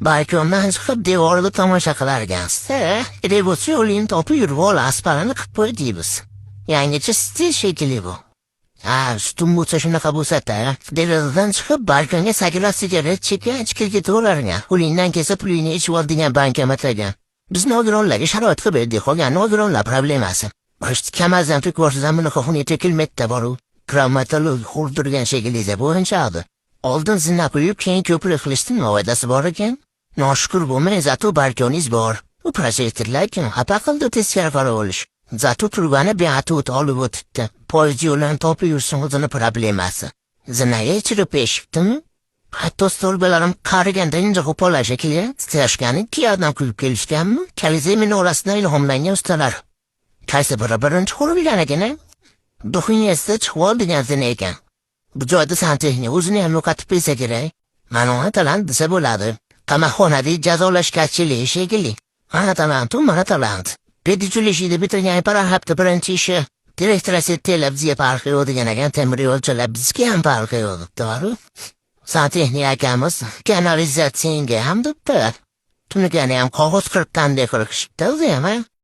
Balkondan chiqib devorga tomosha qilarkansiz. Revolyutsiya yo'lini topib yurib ol, asparini qilib qo'y deymiz. Yangicha stil shekilli bu. Ha, sutun bo'lsa shunaqa bo'lsa-da, derazadan chiqib balkonga sakrab sigaret chekkan ichki ketaverarkan. Pulingdan kelsa pulingni ichib ol degan bankomat ekan. Biz nogironlarga sharoit qilib berdik, qolgan nogironlar problemasi. Kamazdan ko'rsam bunaqa xuni chekilmaydi boru. Travmatolog xurdirgan shekilli bo'yinchadi. Oldin zina qo'yib, keyin ko'prik qilishdi, nima foydasi bor ekan? Noshukur bo'lmang, зато balkoningiz bor. U projektorlar kim xafa qildi teskari qarab olish. Зато turbani beatut olib o'tibdi. Poyezd yo'lini topib yursin o'zini problemasi. Zinaga chirib eshitdimi? Hatto stolbalarim qariganda inja qo'pol shekilli titrashgani ikki odam kulib kelishganmi? Kolizey minorasidan ilhomlangan ustalar. Qaysi biri birinchi qurilgan ekan, a? Duxunyasida chiqib ol degan zina ekan. Bu joyda santexnik o'zini ham yo'qotib qo'ysa kerak. Mana uni talant desa bo'ladi. Qamoqxonadagi jazolash kachiligi shekilli. Mana talant u, mana talant. Pedучилище bitirgan hafta birinchi ishi. Direktor telab bizga farqi yo'q degan ekan, temir yo'lchilar bizga ham farqi yo'q, to'g'ri? Santexnik akamiz kanalizatsiyaga ham debdi. Tunugani ham qog'oz qirqqandek qilishibdi o'zi ham, a?